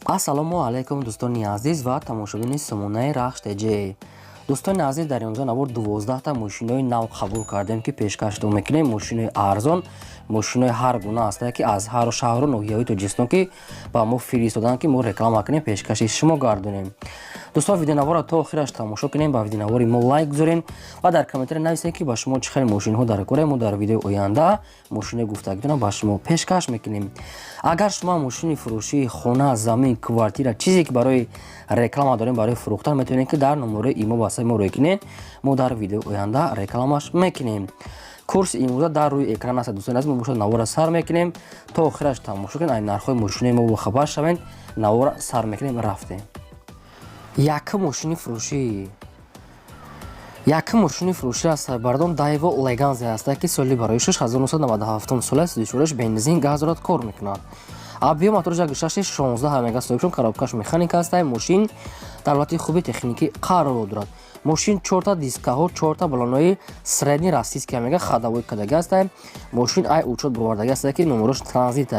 Ассалому алайкум, дӯстони азиз ва тамошобини сомонаи Рахш ТЖ. Дӯстони азиз, дар имрӯза навор 12та мошинои нав қабул кардем, ки пешкаштон мекунем. Мошинои арзон, мошинои ҳар гуна ҳастае, ки аз ҳару шаҳру ноҳияҳои Тоҷикистон ки ба мо фиристоданд, ки мо реклама кунем, пешкаши шумо гардонем. Дӯстон, видеонаворро то охираш тамошо кунем, ба видеонавори мо лайк гузорем ва дар комментария нависем, ки ба шумо чӣ хел мошинҳо дар кора. Мо дар видеои оянда мошинои гуфтагитонро ба шумо пешкаш мекунем. Агар шумо мошини фурӯшии хона, замин, квартира, чизе ки барои реклама дорем, барои фурӯхтан, метавонед, ки дар номерои имо васаи мо рӯй кунед. Мо дар видеои оянда рекламаш мекунем. Курси имрӯза дар рӯи экран аст. Дӯстони азиз, мо бошад навора сар мекунем, то охираш тамошо кунед, ай нархҳои мошинои мо бохабар шавед. Навора сар мекунем, рафтем. Якум мошини фурӯшӣ, якум мошини фурӯшӣ аст, бардон, Дайво Леганзе аст, ки соли барои 1997 сола, судишораш бензин, газ дорад, кор мекунад. Объём мотораш 1.6 16 мега, соҳибшон, коробкаш механика аст. Мошин дар ҳолати хуби техникӣ қарор дорад. Мошин чорта дискаҳо, чорта балонои средний российский мега, ходовой кадаги аст. Мошин ай учёт бировардаги аст, ки номерош транзит,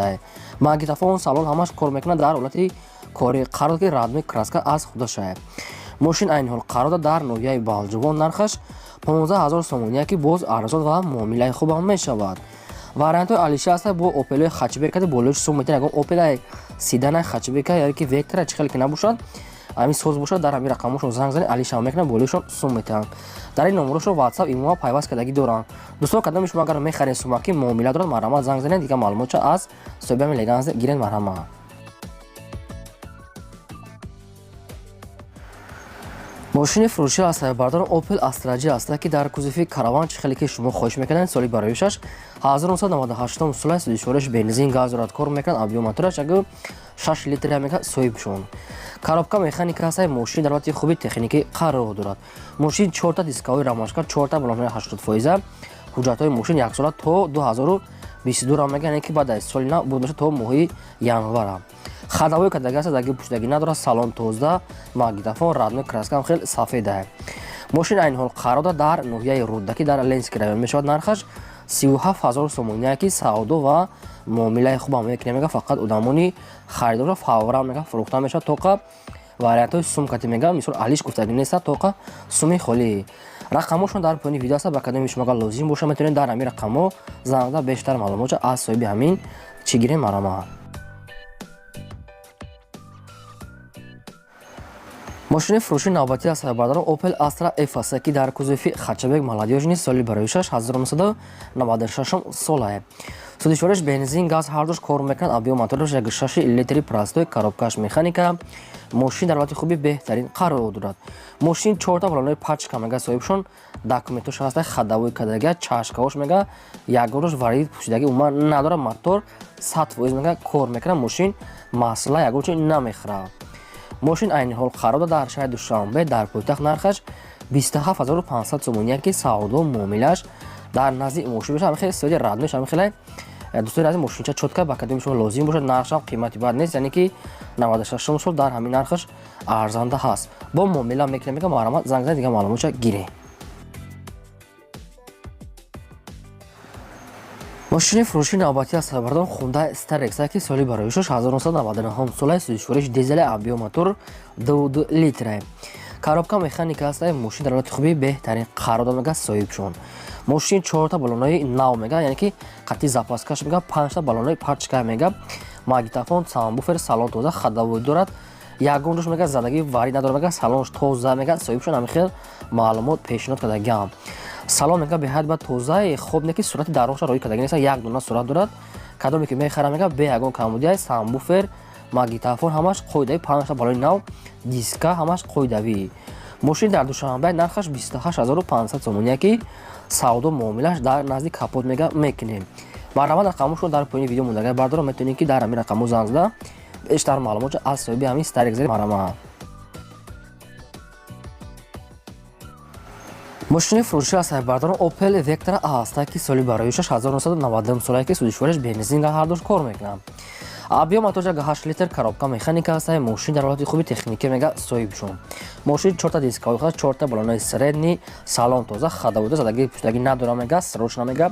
магнитофон, салон ҳамаш кор мекунад, дар ҳолати кори қарор, ки родной краска аз худашае. Мошин айни ҳол қарор дорад дар ноҳияи Балҷувон, нархаш 15 ҳазор сомония, ки боз арзон ва муомилаи хубам мешавад. Вариантҳои алиша аста бо Опелои хэтчбека, болои сум метавон ягон Опелай седана, хэтчбека ё ки Вектора, чӣ хеле ки набошад, ҳамин соз бошад, дар ҳамин рақамошон занг занед, алиша мекунад, болоишон сум метаванд. Дар ин номерошон WhatsApp, имо пайваст кардагӣ доранд. Дӯстон, кадоми шумо агар мехаред, сумаки муомила дорад, марҳамат, занг занед, дигар маълумотча аз соҳиби ҳамин Леганзе гиред, марҳамат. Мошини фурӯшӣ аз бардор Opel Astra J аст, ки дар кузови Караван, чӣ хеле ки шумо хоҳиш мекарданд, соли бароишаш 1998 сола, судишораш бензин, газ дорад, кор мекунад. Объём мотораш 1.6 литр мека, соҳибшон, коробка механика аст. Мошин дар ҳолати хуби техникӣ қарор дорад. Мошин чорта дискаҳои рамашка, чорта балонҳои 80%. Ҳуҷҷатҳои мошин яксола то 2022 мега, яъне ки баъд аз соли нав буд мешавад, то моҳи январа. Ходовой кадаги аст, задаги пӯшидагӣ надорад, салон тоза, магнитофон, родной краскам хел сафеда. Мошин айни ҳол қарор дорад дар ноҳияи Рӯдакӣ, дар Ленинский район мешавад. Нархаш 37 ҳазор сомония, ки савдо ва муомилаи хубам мекунем, мега, фақат одамони харидорро фавран, мега, фурӯхта мешавад. Тоқа вариантҳои сумкати, мега, мисол алиш гуфтагӣ неста, тоқа суми холӣ. Рақамошон дар поёни видео аст. Ба кадоми шумо агар лозим боша, метавонед дар ҳамин рақамҳо занг зада, бештар маълумотча аз соҳиби ҳамин чӣ гирем, марҳамат. Мошини фурӯши навбатӣ аз бардарон Opel Astra F аст, ки дар кузови хэтчбек молодёжный, соли бароишаш 1996 солае. Судишориш бензин, газ ҳардуш кор мекунад. Объём мотораш 1.6 литри простой, коробкаш механика. Мошин дар ҳолати хуби беҳтарин қарор дорад. Мошин чорта балонои пачка мега, соҳибшон, документош ҳаста, ходовой кадага, чашкаош мега, ягонаш варид пӯшидагӣ умуман надорад. Мотор 100% мега кор мекунад. Мошин масъала ягон чи намехӯрад. Мошин айни ҳол қарор дорад дар шаҳри Душанбе, дар пойтахт, нархаш 27 500 сомония, ки савдо муомилааш дар назди мошин бошад. Ҳамин хеле соди родной, ҳамин хеле, дӯстони азиз, мошинча чётко. Ба кадоми шумо лозим бошад, нархшам қимати бад нест, яъне ки 96 сол дар ҳамин нархаш арзанда ҳаст. Бо муомила мекунем, мега, марҳамат, занг занед, дигар маълумотча гирем. Мошини фурӯши навбатӣ аз бардон Хундай Starex, ки соли бароишаш 1999 сола, судишориш дизели, объём мотор 2 литра, коробка механика аст. Мошин дар ҳолати хуби беҳтарин қарор дод, мега, соҳибшон. Мошин чорта балонои нав мега, яъне ки қатъи запаскаш мега, панҷта балонои пачка мега, магнитофон, сабвуфер, салон тоза, ходовой дорад, ягон ҷош мега задагӣ варид надорад, мега, салонш тоза, мега, соҳибшон ҳамин хел маълумот пешниҳод кардагиам. Салон мега беҳад ба тозаи хоб, не ки сурати даронша роӣ кардаги нест, як дона сурат дорад. Кадоме ки мехара, мега, бе ягон камбудия, сабвуфер, магнитофон ҳамаш қоидави, панҷта балони нав, диска ҳамаш қоидавӣ. Мошин дар Душанбе, нархаш 28 500 сомония, ки савдо муомилаш дар назди капот мега мекунем. Марҳамат, рақамошро дар поёни видео мондага бардорам, метавонед, ки дар ҳамин рақамҳо занг зада, бештар маълумотча аз соҳиби ҳамин Starex, марҳамат. Мошини фурӯшӣ аз бардорон Opel Vectra аст, ки соли бароишаш 1990 солае, ки судишвориш бензин ҳардуш кор мекунад. Объём мотор 8 литр, коробка механика аст. Мошин дар ҳолати хуби техникӣ, мега, соҳибшон. Мошин чорта дискаҳои худаш, чорта балонои средний, салон тоза, ходовой, задагӣ пӯшидагӣ надорад, мега, срочно, мега,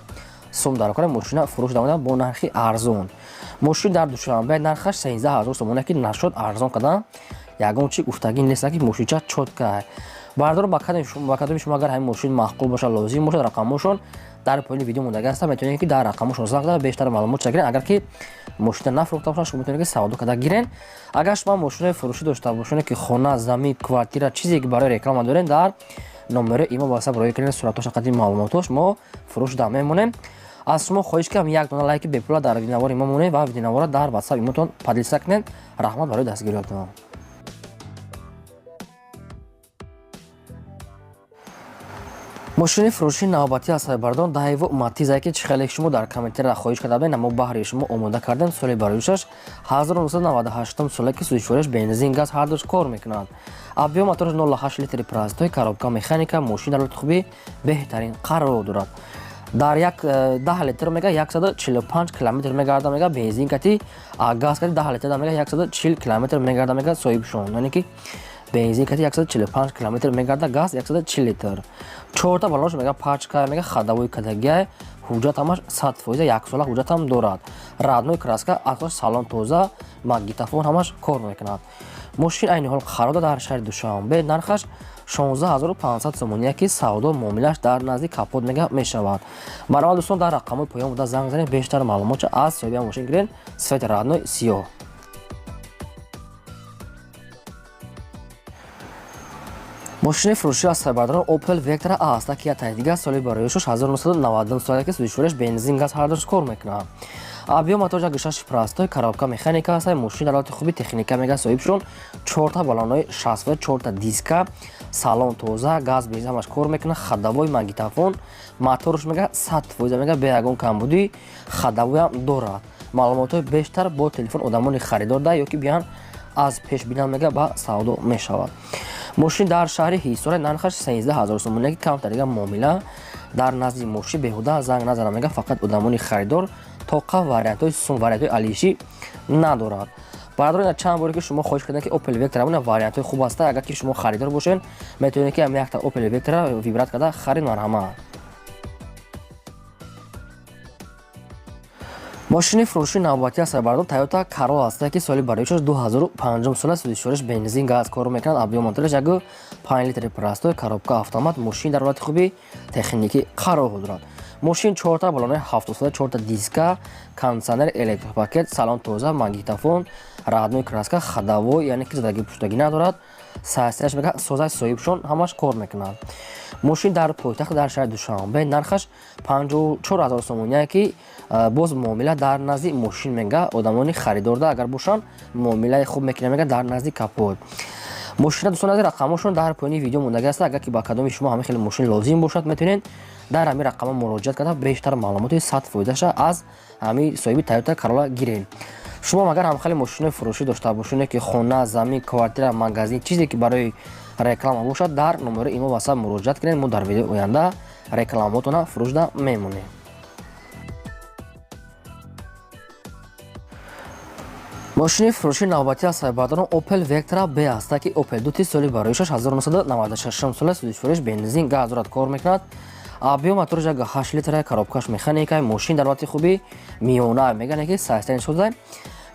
Сум дар кора мошина фурӯш дамода бо нархи арзон. Мошин дар Душанбе, нархаш 13 000 сомона, ки нашуд арзон кардан, ягон чи гуфтагӣ нест, ки мошинча чётко. Бардор, ба кадоми шумо агар ҳамин мошин маъқул бошад, лозим бошад, рақамҳошон дар поёни видео мондаги ҳастанд. Метавонед, ки дар рақамҳошон занг зада, бештар маълумот гирен. Агар ки мошина нафурӯхта бошад, шумо метавонед, ки савдо карда гирен. Агар шумо мошинаи фурӯшӣ дошта бошед, ки хона, замин, квартира, чизе ки барои реклама дорем, дар номерои имо васап роӣ кунед суратош, қадими маълумотош, мо фурӯш да мемонем. Аз шумо хоҳиш кардам, як дона лайки бепула дар видеонавори мо монед ва видеонавора дар ватсап имотон поделиться кунед. Раҳмат барои дастгириётон. Мошини фурӯшии навбатӣ аз сайбардон Даеву Матизае, ки чӣ хеле шумо дар комментария хоҳиш карда будед, мо баҳри шумо омода кардем. Соли бароишаш 1998 соле, ки сӯзишвориш бензин, газ ҳардуш кор мекунад. Объём мотораш 0,8 литри простой, коробка механика. Мошин дар ҳолати хуби беҳтарин қарор дорад. Дар як 10 литр мега 145 километр мегарда мега бензин кати, газ кати 10 литр мега 140 километр мегарда мега соҳибшон. Яъне ки бензин кати 145 километр мегарда, газ 140 литр. Чорта баллонш мега пачка мега, ходовой кадагия. Ҳуҷҷат ҳамаш 100%, яксола ҳуҷҷатам дорад. Родной краска, асош салон тоза, магнитофон ҳамаш кор мекунад. Мошин айни ҳол қарор дар шаҳри Душанбе, нархаш 16 500 сомония, ки савдо муомилаш дар назди капот мега мешавад. Марҳамат, дӯстон, дар рақамҳои поён буда занг занед, бештар маълумотча аз соҳиби мошин гиред. Цвет родной сиёҳ. Мошини фурӯшӣ аз сайбардорон Opel Vectra A аст, ки як дигар соли бароишош 1990 соле, ки сӯзишвориш бензин, газ ҳардуш кор мекунад. Объём мотор 1,6 простой, коробка механика аст. Мошин дар ҳолати хуби техника мега соҳибшон. Чорта баллонҳои 60, чорта диска, салон тоза, газ, бензин ҳамаш кор мекунад, ходовой, магнитофон, моторш мега 100% мега, бе ягон камбудӣ, ходовойам дорад. Маълумотҳои бештар бо телефон одамони харидор да ё ки биён аз пешбинан мега ба савдо мешавад. Мошин дар шаҳри Ҳисора, нархаш 13 000 сомоне, ки камтар дига муомила. Дар назди мошин беҳуда занг назара мега, фақат одамони харидор. Тоқа вариантҳои сум, вариантҳои алишӣ надорад. Бародарон, чанд боре ки шумо хоҳиш кардем, ки Opel Vectra бина, вариантҳои хуб аста. Агар ки шумо харидор бошед, метавонед, ки ҳам якта Opel Vectra выбрать карда харид. Марҳамат. Мошини фурӯшии навбатӣ аз сайбардон Toyota Corolla аст, ки соли бароишаш 2005 сола, сӯзишвориш бензин, газ кор мекунад. Объём мотораш 1,5 литри простой, коробка автомат. Мошин дар ҳолати хуби техникӣ қарор дорад. Мошин чорта баллонаи 70, чорта диска, кондитсионер, электропакет, салон тоза, магнитофон, родной краска, ходовой, яъне ки задаги пуштагӣ надорад. Сарсияш мега созаи, соҳибшон ҳамаш кор мекунад. Мошин дар пойтахт, дар шаҳри Душанбе, нархаш 54 000 сомония, ки боз муомила дар назди мошин мега, одамони харидорда агар бошанд, муомилаи хуб мекунад мега дар назди капот. Мошина, дӯстон азиз, рақамҳошон дар поёни видео мондаги аст. Агар ки ба кадоми шумо ҳамин хеле мошин лозим бошад, метавонед дар ҳамин рақамҳо муроҷиат карда, бештар маълумоти 100%-аша аз ҳамин соҳиби Toyota Corolla гиред. Шумо агар ҳамхеле мошинои фурӯшӣ дошта бошед, ки хона, замин, квартира, магазин, чизе ки барои реклама бошад, дар номерои имо васап муроҷиат кунед. Мо дар видеои оянда рекламаотона фурӯшда мемонем. Мошини фурӯшии навбатӣ аз сайбардорон Opel Vectra B аст, ки Opel дути соли бароишаш 1996 сола, сӯзишвориш бензин, газ дорад, кор мекунад. Объём мотораш 1,8 литра, коробкаш механика. Мошин дар ҳолати хуби миёна меган, ки состояние шуда.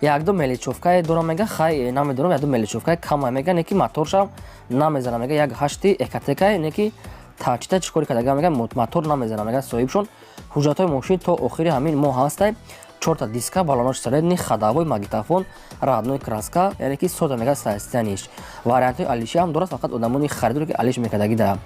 Якду мелочёвкае дорам мега, хай намедонам, якду мелочёвкае кама мега, не ки моторшам намезана мега. 1,8 Ecotec, не ки тачита чӣ кори кардага мега, мотор намезана мега соҳибшон. Ҳуҷҷатҳои мошин то охири ҳамин моҳ ҳастай. Чорта диска, баллонош средний, ходовой, магнитофон, родной краска, яъне ки сода мега состояниш. Вариантҳои алиши ҳам дорад, фақат одамони харидоре ки алиш мекардагӣ да.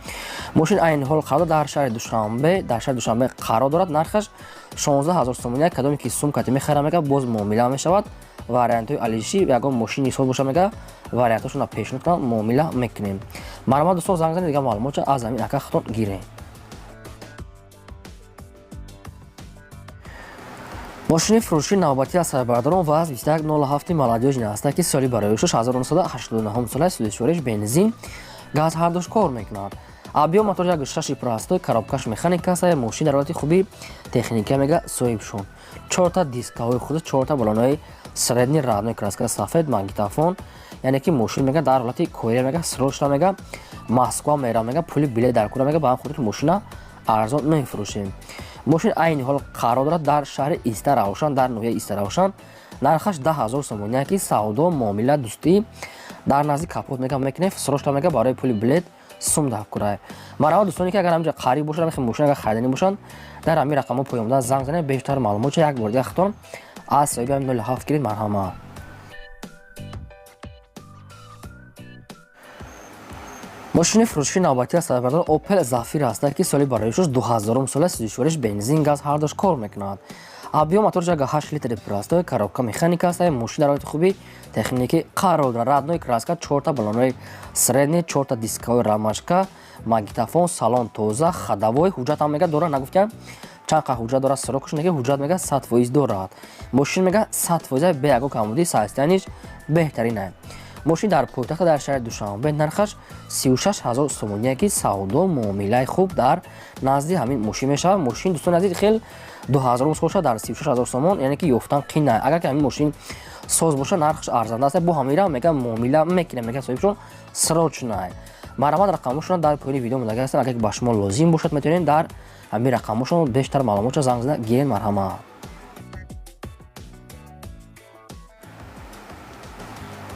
Мошин айни ҳол қарор дар шаҳри Душанбе, дар шаҳри Душанбе қарор дорад. Нархаш 16 000 сомония. Кадоме ки сумкати мехара мега, боз муомила мешавад. Вариантҳои алиши ягон мошини соз боша мега, вариантҳошонро пешниҳод кунам, муомила мекунем. Марҳамат, дӯстон, занг занед, дигар маълумотча аз ҳамин ака худтон гиред. Мошини фурӯшии навбатӣ аз сайбардорон ВАЗ 2107 Молодёжный аст, ки соли бароишош 1989 сола, сӯзишвориш бензин, газ ҳардуш кор мекунад. Объём мотор 1,6 простой, коробкаш механика аст. Мошин дар ҳолати хуби техника мега соҳибшон. Чорта дискаҳои худ, чорта баллонаи средний, родной краска сафед, магнитофон, яъне ки мошин мега дар ҳолати коира мега, срочно мега Москва мера мега, пули билет дар кура мега. Ба ҳам хотир мошина арзон мефурӯшем. Мошин айни ҳол қарор дорад дар шаҳри Истаравшан, дар ноҳияи Истаравшан. Нархаш 10 000 сомония, ки савдо, муомила, дӯстӣ дар назди капот мега мекунем. Срочно мега барои пули билет сум даҳкурай. Марҳамат, дӯстоне ки агар ҳамҷа қариб бошад, ҳамин мошин агар хариданӣ бошанд, дар ҳамин рақамҳо поёмдан занг занед, бештар маълумотча як бор дига худтон аз соҳиби ҳамин 07 гиред. Марҳамат. Мошини фурӯшии навбатӣ аз сарбардор Opel Zafira аст, ки соли бароишуш 2000 сола, сӯзишвориш бензин, газ ҳардуш кор мекунад. Объём моторш 8 литри простой, коробка механика аст. Мошин дар ҳолати хуби техникӣ қарор дорад. Родной краска, чорта баллонои средний, чорта дисковой рамашка, магнитофон, салон тоза, ходовой. Ҳуҷҷат ҳам мега дорад, нагуфтям чанд қа ҳуҷҷат дорад, срок ш неки ҳуҷҷат мега 100% дорад. Мошин мега 100% бе ягон камбудӣ, состояние ш беҳтаринае. Мошин дар пойтахта, дар шаҳри Душанбе, нархаш 36 000 сомония, ки савдо, муомилаи хуб дар назди ҳамин мошин мешавад. Мошин, дӯстони азиз, хел 2000 бошад, дар 36 000 сомон, яъне ки ёфтан қийна. Агар ки ҳамин мошин соз бошад, нархаш арзанда аст. Бо ҳамира мега муомила мекунем, мега соҳибшон срочно. Марҳамат, рақамҳошон дар поёни видео мондага ҳастанд. Агар ки ба шумо лозим бошад, метавонед дар ҳамин рақамҳошон бештар маълумотша занг зада гиред. Марҳамат.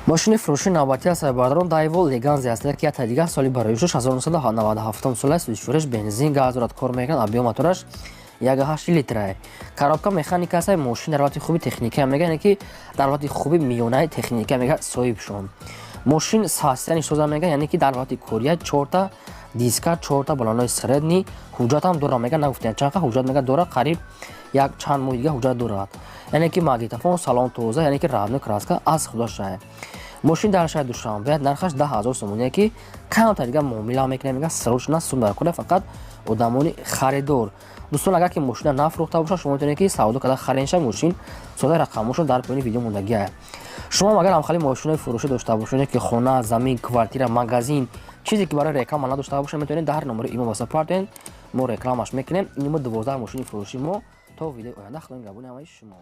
Мошини фурӯшии навбатӣ аз сарбардарон Дайво Леганзе аст, ки якта дигар соли бароишуш 1997 сола, сӯзишвориш бензин, газ дорад, кор мекунад. Объём мотораш 1,8 литра, коробка механика аст. Мошин дар ҳолати хуби техника мега, яъне ки дар ҳолати хуби миёнаи техника мега соҳибшон. Мошин состояние соза мега, яъне ки дар ҳолати кория, чорта диска, чорта баллонои средний, ҳуҷҷатам дора мега, нагуфтем чанд қа ҳуҷҷат мега дора, қариб як чанд моҳи дига ҳуҷҷат дорад. Яъне ки магнитофон, салон тоза, яъне ки родной краска аз худоша. Мошин дар шаҳри Душанбе, нархаш 10 000 сомония, ки камтар дига муомила мекунем, мега срочно сум дар кора фақат одамони харидор. Дӯстон, агар ки мошина нафурӯхта бошад, шумо метавонед ки савдо карда харенша. Мошин сода, рақамҳошон дар поёни видео мондагиа. Шумо агар ҳамхали мошинои фурӯшӣ дошта бошед, ки хона, замин, квартира, магазин, чизе ки барои реклама надошта бошад, метавонед дар номери имо васа партоед, мо рекламаш мекунем. Ин мо 12 мошини фурӯши мо. То видеои оянда, худо нигаҳбони ҳамаи шумо.